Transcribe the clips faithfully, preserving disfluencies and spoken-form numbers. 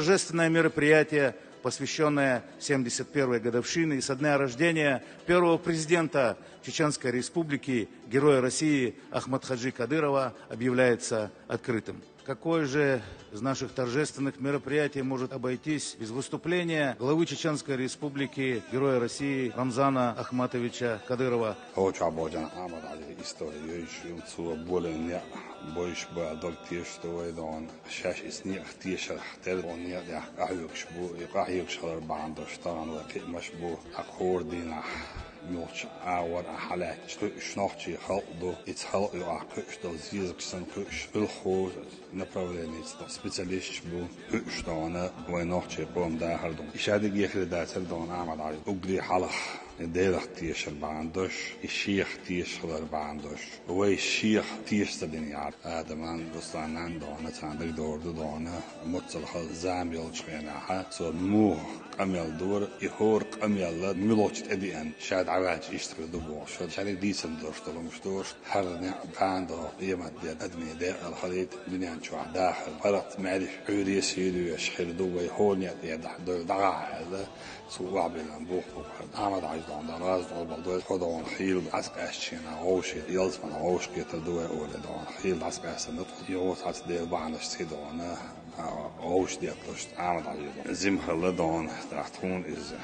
Торжественное мероприятие, посвящённое семьдесят первой годовщине и со дня рождения первого президента Чеченской Республики, Героя России Ахмад-Хаджи Кадырова, объявляется открытым. Какое же из наших торжественных мероприятий может обойтись без выступления главы Чеченской Республики, Героя России Рамзана Ахматовича Кадырова? Хьо чохь боцчу Ахьмад-Хьаьжин истори йойуш ю, цо болийна некъ бойуш бан дог тешаш ду вай дона. Шаьш иза некъах тешарх тера, оцу некъа тӀехь къахьоьгуш бу, и къахьоьгуш хилар бахьана долуш тахана вай кхиамаш бу, тӀаккха хӀора дийнахь муьлххачу агӀор а хьалаьцча кхуьуш нохчийн халкъ ду, иза халкъ юкъахь кхуьуш долу зезагаш санна кхуьуш, билххо направленица специалисташ бу, кхуьуш дона вайн нохчийн къоман дахар дона. И шадерриге хир дацара дона Ахьмад-Хьаьжин уггаре хьалха Делах тешар бахьана долуш, и шех тешаш хилар бахьана долуш. Вай шех теша ца дина яра. Адаман, Русланан дона, царна дагадогӀур ду дона, моццал хала зама йолчу хенахь, цо муха къамел дора, и хӀора къамел муьлххачу тӀедеана, ша дӀаваьлча иштта хир ду бохуш, шаьрга дийцина долуш долу хӀумаш долуш, хӀара некъ кхана догӀу къемат ден адамийн декъал хилийта, дуьнен чохь дахар, паргӀат маьрша Ӏуьйре а сийре а веш хир ду, вай хӀора некъа тӀе дӀа-, дӀагӀахьа аьлла, цо охьабиллина бух бу хӀара. Ахьмад-Хьаьжа дона, Дала реза долу бала дойла, тхо дона хийла дӀасакъаьстча шена вовшийн, ялсамана вовшахкхетар ду вай олий дона, хийла дӀасакъаьстина ду тхо. ЙогӀу цхьацца Делан бахьанаш ца дона, а, вовшах детталуш Ахьмад-Хьаьжа дона. Зима хилла дона, тӀаккха тхуна иза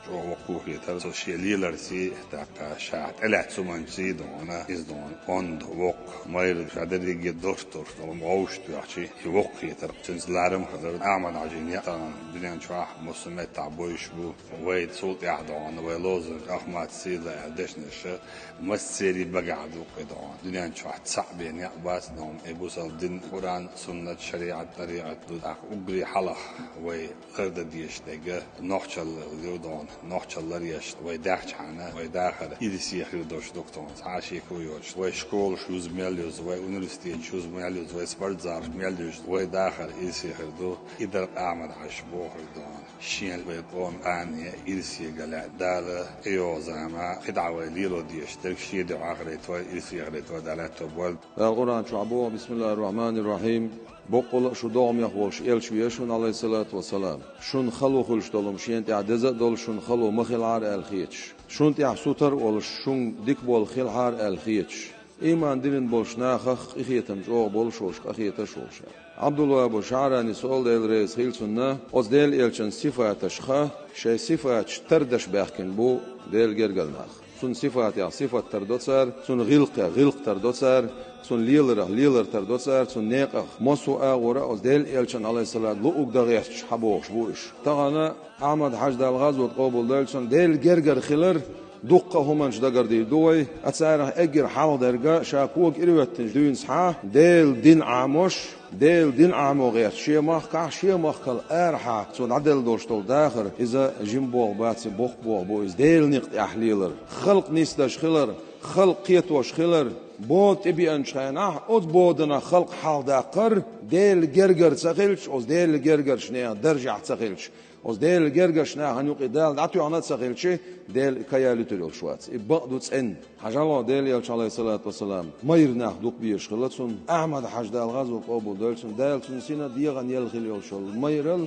чӀогӀа воккхо хетара. Цо шен леларций, тӀаккха ша тӀелаьцна хӀуманций дона, иза дона онда, воккха, майра, ша дерриге долуш долуш долу вовшах тоьхчий, и воккха хетара. Цуьнца ларам а хилар, Ахьмад-Хьаьжин некъ тахана дуьнен чохь массо а меттехь бойуш бу. Вай цул тӀаьхьа дона, вай лозунг «Ахьмад сийлахь» аьлла дешнаш а массеран а багахь ду кхин дона. Дуьнен чохь цхьаъ бен некъ бац дона, и бусалба дин, Къуръан, суннат, шариӀат, тӀарикъат ду. ТӀаккха уггаре хьалха вай лардан дезаш дерг нохчалла ю дона, нохчалла ларъеш вай даьхчахьана, вай дахар ирсе хир долуш ду кхин дона, цхьа а шеко йоцуш. Вай школаш юза мел юза, вай университеташ юза мел юза, вай спортзалаш мел юза, вай дахар ирсе хир ду. И дара Ахьмад-Хьаьжас бохург дона. Шена вай къоман къане ирсе ган лаьа Дала тӀейогӀу зама, кхидӀа вай лело дезаш дерг шен дуьхьа хилийта вай, ирсе хилийта вай Дала лаьтто бойла. Дала Къуръан чохь боху: «Бисмиллахир-рахманир-рахим. Боккъала а шу догӀмех волуш элча веза шуна, алейхиссалату вассалам. Шуна хало хуьлуш долу хӀума шена тӀехь деза а долуш, шуна хало ма хилахьара аьлла хеташ. Шуна тӀехь сутара а волуш, шуна дика болу хилахьара аьлла хеташ». Ийман диллина болчу нахах къинхетам чӀогӀа болуш волуш, къахеташ волуш. Ӏабдулваххаб ШаӀранис олу, Дела реза хила цунна, оцу Делан элчан сифаташха шайн сифаташ тардеш баьхкина бу Делан гергара нах. Цуьнан сифатех сифат тардо цара, цуьнан гӀиллакхех гӀиллакх тардо цара, цуьнан леларах лелар тардо цара, цуьнан некъах массо а агӀора а оцу Делан элчан, алейхиссалам, луург дан гӀерташ хьабогӀуш бу уьш. Тахана Ахьмад-Хьаьжа, Дала гӀазот къобалдойла цуьнан, Делан гергара хилар дуккха а хӀуманаш дагардийр ду вай, а царах эггара хьалха дерг а ша кога ирахӀоьттинчу дуьйна схьа Делан дин Ӏамош, Делан дин Ӏамо гӀерташ шен махкахь, шен махкал арахьа цо дӀаделла долуш долу дахар, иза жима боху бац, боккха боху бу иза, Делан некъа тӀехь лелар, халкъ нисдеш хилар, халкъ кхетош хилар, бода тӀебеанчу хенахь, оцу боданах халкъ хьалхадаккхар, Делан гергара ца хилча, оцу Делан гергарчу нехан даржехь ца хилча, оцу Делан гергарчу нахана юкъе Дала дӀатоьхна а ца хилча, Дела и каяла луьтур йолуш вац. И бакъ ду цӀена. Хьажал, Делан элча, алейхиссалату вассалам, майра нах дукха безаш хилла цунна. Ахьмад-Хьаьжа, Дала гӀазот къобалдойла цуьнан, Дала цуьнан сина дегӀан елла хила йолуш йолу майралла,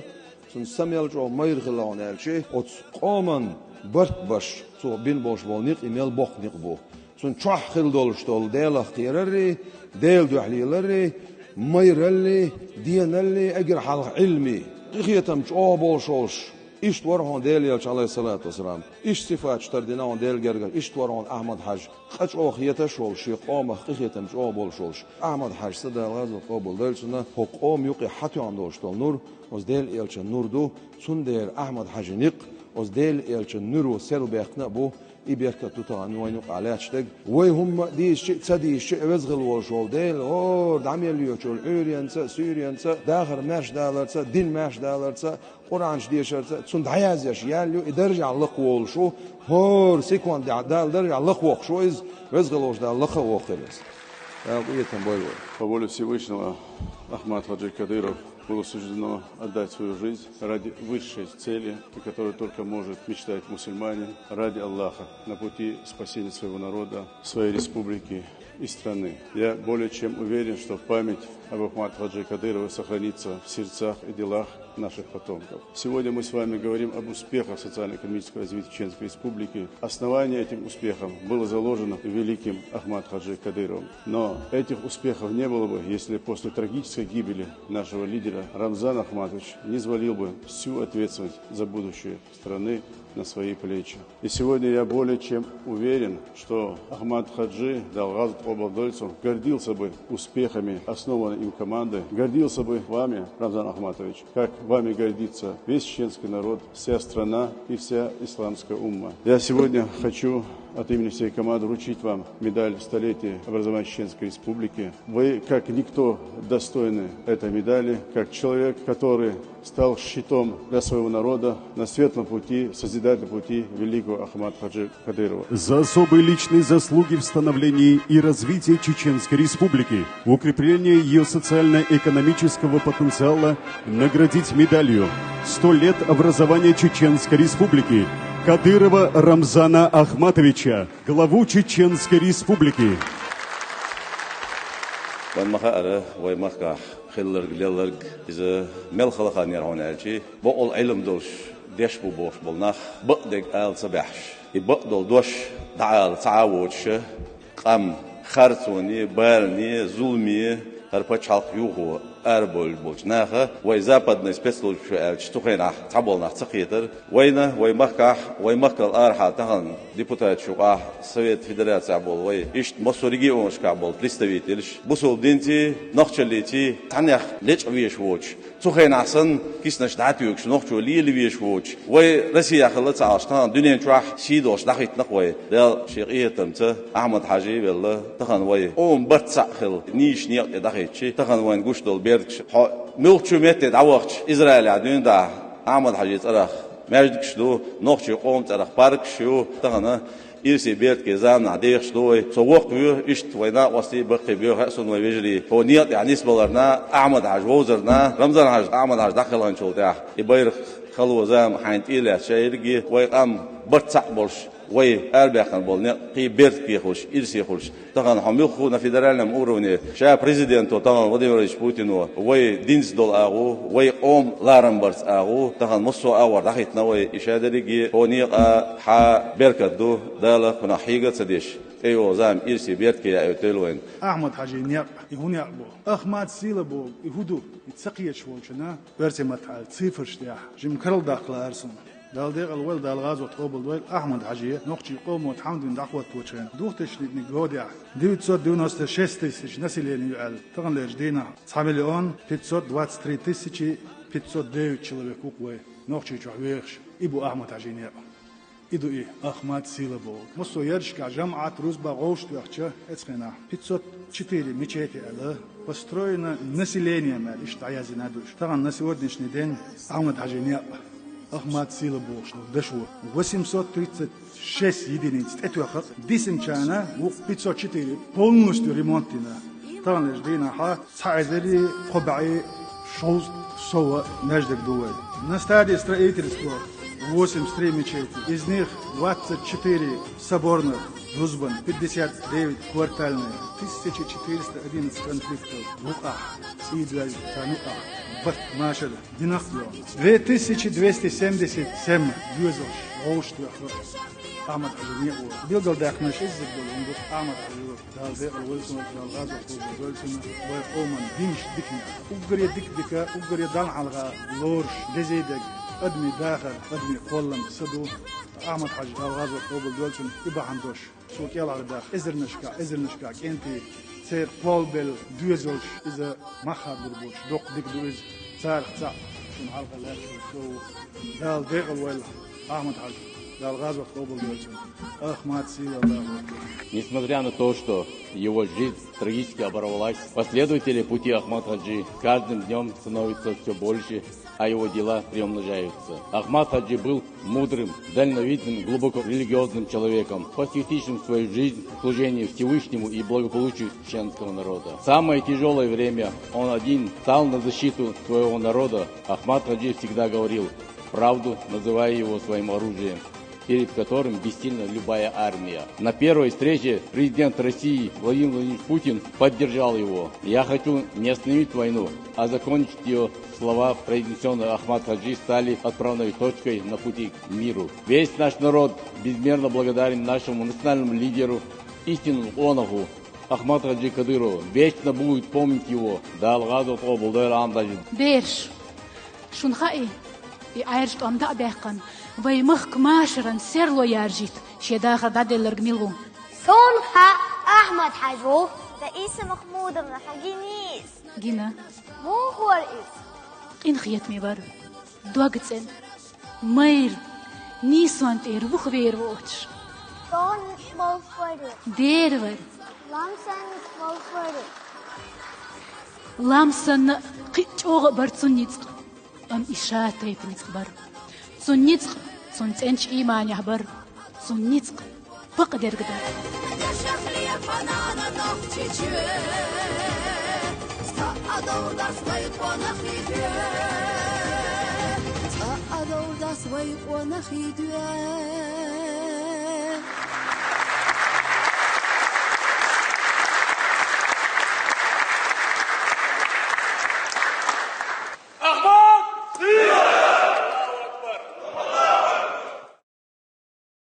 цуьнан са мел чӀогӀа майра хилла хьуна аьлча, оцу къоман барт беш цо бина болуш болу некъ и мел боккха некъ бу. Цунна чохь хила долуш долу Делах кхераррий, Делан дуьхьа леларрий, майраллий, деналлий, эггара хьалха Ӏилмий, къинхетам чӀогӀа болуш волуш, иштта вара хьуна Делан элча, алейхиссалату вассалам. Иштта сифаташ тардина хьуна Делан гергара, иштта вара хьуна Ахьмад-Хьаьжа. Къа чӀогӀа хеташ волуш, шен къомах къинхетам чӀогӀа болуш волуш Ахьмад-Хьаьжас, Дала гӀазот къобалдойла цуьнан, хӀокху къоман юкъе хьатоьхна долуш долу нур, оцу Делан элчан нур ду, цундела Ахьмад-Хьаьжин некъ оцу Делан элчан нуьро серлабаьхкина а бу, и беркат ду тахана вайна юкъахь лаьтташ дерг. Вай хӀумма а дийшича а, ца дийшича а, веза хила волуш волу Дела, хӀора дӀа мел йоьдучу Ӏуьйренца а, суьйренца а, дахар маьрша даларца а, дин маьрша даларца а, Къуръанаш дешарца а, цунна дӀаязъеш яьлла ю, и даржехь лакхаволуш ву, хӀора секундехь Дала даржехь лакхавоккхуш ву иза, веза хила волуш Дала лакха а воккхийла иза. Дала къинхетам бойла вайх. По воле Всевышнего Ахмад Хаджи Кадыров было суждено отдать свою жизнь ради высшей цели, о которой только может мечтать мусульманин, ради Аллаха, на пути спасения своего народа, своей республики, и страны. Я более чем уверен, что память об Ахмат-Хаджи Кадырове сохранится в сердцах и делах наших потомков. Сегодня мы с вами говорим об успехах социально-экономического развития Чеченской Республики. Основание этим успехам было заложено великим Ахмат-Хаджи Кадыровым. Но этих успехов не было бы, если после трагической гибели нашего лидера Рамзан Ахматович не взвалил бы всю ответственность за будущее страны на свои плечи. И сегодня я более чем уверен, что Ахмат Хаджи Далгаз Обалдольцев гордился бы успехами основанной им команды, гордился бы вами, Рамзан Ахматович, как вами гордится весь чеченский народ, вся страна и вся исламская умма. Я сегодня хочу от имени всей команды вручить вам медаль «Столетие образования Чеченской Республики». Вы, как никто, достойны этой медали, как человек, который стал щитом для своего народа на светлом пути, созидательном пути великого Ахмат Хаджи Кадырова. За особые личные заслуги в становлении и развитии Чеченской Республики, укрепление ее социально-экономического потенциала наградить медалью «Сто лет образования Чеченской Республики» Кадырова Рамзана Ахматовича, главу Чеченской Республики. Вайн ма хаара, вай махкахь хилларг, лелларг, иза мел хала хан яра хьуна аьлча, бакъдолу Ӏилма долуш деш бу бохуш болу нах, бакъдерг ала ца баьхьаш, и бакъдолу дош дӀаала ца Ӏа воцуша, къам харцоне, балане, зуламе, хӀара пачхьалкх юхо арабевлла болчу наха, вай западный спецслужбаша аьлча, цу хенахь цхьаболу нах ца кхетара, вайна, вай махкахь, вай махкал арахьа тахана депутаташ юкъахь, Совет Федерацехь болу вай, иштта массо а регионашкахь болу представителаш, бусалба динций, нохчаллиций цхьаннех лечкъа везаш воцуш, цу хенахь санна киснаш дӀатуьйгуш, нохчо лела везаш воцуш, вай Россехь хилла ца Ӏаш, тахана дуьнен чохь сий долуш дӀахӀиттина-кх вай. Дала шен къинхетамца Ахьмад-Хьаьжи а велла, тахана вай къоман барт цхьаъ хилла, нийсачу некъа тӀе дӀахӀиттича, тахана вайна гуш долу берташ, хьо муьлххачу метте дӀавахча, Израилехь дуьйна дӀа, Ахьмад-Хьаьжин цӀарах маьждигаш ду, нохчийн къоман цӀарах паркаш ю, тахана ирсе беркате заманахь дехаш ду вай. Со воккхаве, иштта вай накъостий, баккхий боьха а суна вай вежарий, хӀокху некъа тӀехь нисбаларна, Ахьмад-Хьаьжа вовзарна, Рамзан-Хьаьжа, Ахьмад-Хьаьжа дӀакхелхинчул тӀаьхьа и байракх хало, зама хьайна тӀе а лаьцна, ша ерриге вай къам барт цхьаъ болуш, вай арабаьхкина болу некъ кхин беркате хуьлуш, ирсе хуьлуш, тахана хьо муьлхха а на федеральном уровне, ша президенто, тахана Владимир Владимирович Путино, вай динца долу агӀо, вай къоман ларам барца агӀо, тахана массо а агӀор дӀахӀиттина вай, и ша дерриге хӀокху некъа хьан беркат ду, Дала кхунах хьега а ца деш, тӀейогӀу зама ирсе беркате яийта йойла вайна. Ахьмад-Хьаьжин некъ, и хӀун некъ бу? Ахмат сила боху, и хӀун ду? И ца кхеташ волчунна, оьрсийн маттахь аьлча, цифраш тӀехь жимма карладаккха лаьара суна. Дала декъала войла, Дала гӀазот къобалдойла, Ахьмад-Хьаьжи нохчийн къомо тхьамдина дӀахӀотточу хенахь, двухтысячный годехь, девятьсот девяносто шесть тысяч население ю аьлла, таханлерчу дийнахь цхьа миллион пятьсот двадцать три тысячи пятьсот девять человек ву-кх вай Нохчийчохь вехаш. И бу Ахьмад-Хьаьжин некъ. И ду и Ахмат сила боху. Массо а яршкахь жамаӀат, рузба, гӀовш тоьхча, эцу хенахь пятьсот четыре мечети аьлла, построена населением аьлла, иштта дӀаяздина ду уьш. Тахана на сегодняшний день Ахьмад-Хьаьжин некъ, Ахмат сила бохуш долу дашо, восемьсот тридцать шесть единиц тӀетоьхна, дисинчарна ву-кх пятьсот четыре полностью ремонт дина. Таханлерчу дийнахь цхьа эзари кхо бӀе шовзткъа сов маьждиг ду вай. На стадии строительства восемьдесят три мечети, из них двадцать четыре соборных, рузбан, пятьдесят девять квартальные, тысяча четыреста одиннадцать конфликтов вукъахь, цӀийдоьзна царна юкъахь, барт машар динарг а йо. Две тысячи двести семьдесят семь доьзалш гӀовш тоьхна Ахьмад-Хьаьжин некъо. Билгалдаьккхинарш иззиг долу хӀума ду Ахьмад-Хьаьжин. Дала декъала войла цунах, Дала гӀазот къобалдойла цунна, вай къоман динаш диканехь. Уггаре дика-дика, уггаре Далла хьалха лоруш, дезий дерг, адамийн дахар, адамийн кхоллам са ду. Ахьмад-Хьаьжин Дала гӀазот къобалдойла цунна и бахьана долуш, цо кӀелхьардаккха эзарнашкахь, эзарнашкахь кӀентий, церан кхолбелла доьзалш, иза мах хадур болуш, доккха дика ду иза, царах цхьаъ шуна хьалха лаьтташ волу. Дала декъала войла Ахьмад-Хьаьжин, Дала гӀазот къобалдойла цунна. Ахмат сила, Аллаху акбар. Несмотря на то, что его жизнь трагически оборвалась, последователи пути Ахмад-Хаджи с каждым днём становятся всё больше, а его дела приумножаются. Ахмад-Хаджи был мудрым, дальновидным, глубоко религиозным человеком, посвятившим свою жизнь служению Всевышнему и благополучию чеченского народа. В самое тяжёлое время он один стал на защиту своего народа. Ахмад-Хаджи всегда говорил правду, называя его своим оружием. перед которым бессильна любая армия. На первой встрече президент России Владимир Владимирович Путин поддержал его. Я хочу не остановить войну, а закончить ее. Слова, произнесенные Ахмат Хаджи, стали отправной точкой на пути к миру. Весь наш народ безмерно благодарен нашему национальному лидеру, истинному монарху Ахмат Хаджи Кадырову. Вечно будет помнить его. Дала гӀазот къобалдойла Ахмат Хаджи. Бераш, шуна хаьий, и Ӏаьржа тӀом дӀа а баьккхина, вай махка машаран серло яржийта шен дахар дӀаделларг мила ву? Суна хаьа, Ахмат-Хьаьжа ву. Раиса Махмудовна, хьо гинийс? Гина. Муха вара иза? Къинхетаме вара. Дог цӀена. Майра. Нийсонан тӀера вухавер воцуш. Тонна болх вара. Дера вара. Лам санна болх вара. Лам санна кхин а чӀогӀа а бара цунна ницкъ. Амма и ша тайпа ницкъ бара. Цунна ницкъ, цунна цӀеначу ийманехь бара. Цунна ницкъ бакъдерг дара.